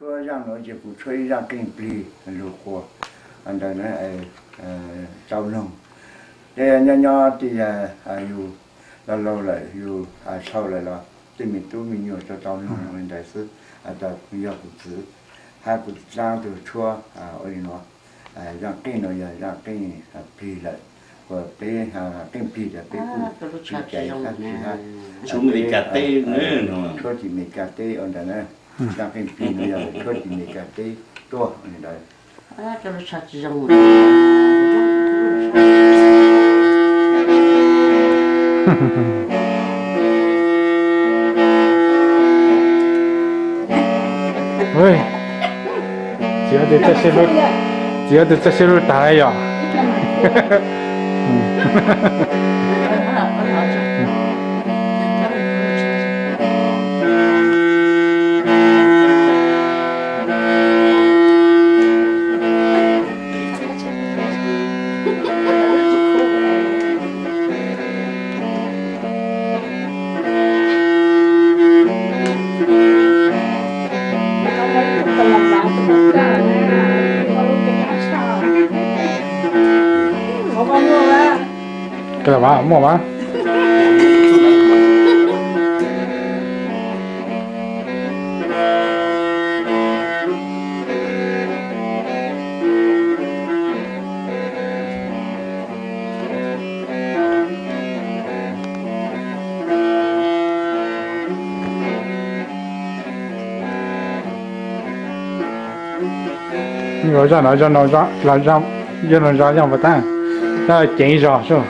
Tshuab zaaj nuav ces kuv tshuab ib zaaj qeej plig lug quas ntawd na, tau noog. Ces nyob nyob tej yam yus laug laug lawm yus sau lawm los tej me tub me nyuam tau tau noog li ntawd xwb. Yog kuv txiv hab kuv txaab tug tshuab ua li nuav. Zaaj qeej nuav yog zaaj qeej plig lawm, uas peb qeej plig tas peb kuj tsi caiv hab tsi hab, tshuab tim Meskas teb ua ntawd na. Zaaj qeej plig nuav yog tshuab tim Meskas teb tuaj li ntawd. Txiv tus txaj siab hlub tag yog. Kawg mas muaj mas. Zaj no, zaj no, zaj no zaj puas tag, zaj ceev zog sub.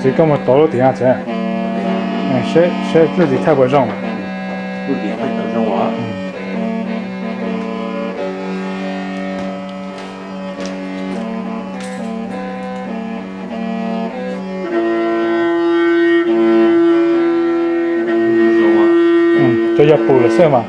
Txiv, koj mus tov lub tim no txiv, seb lub tim thawj puas zoo. Cov yog pum lawm xwb mas.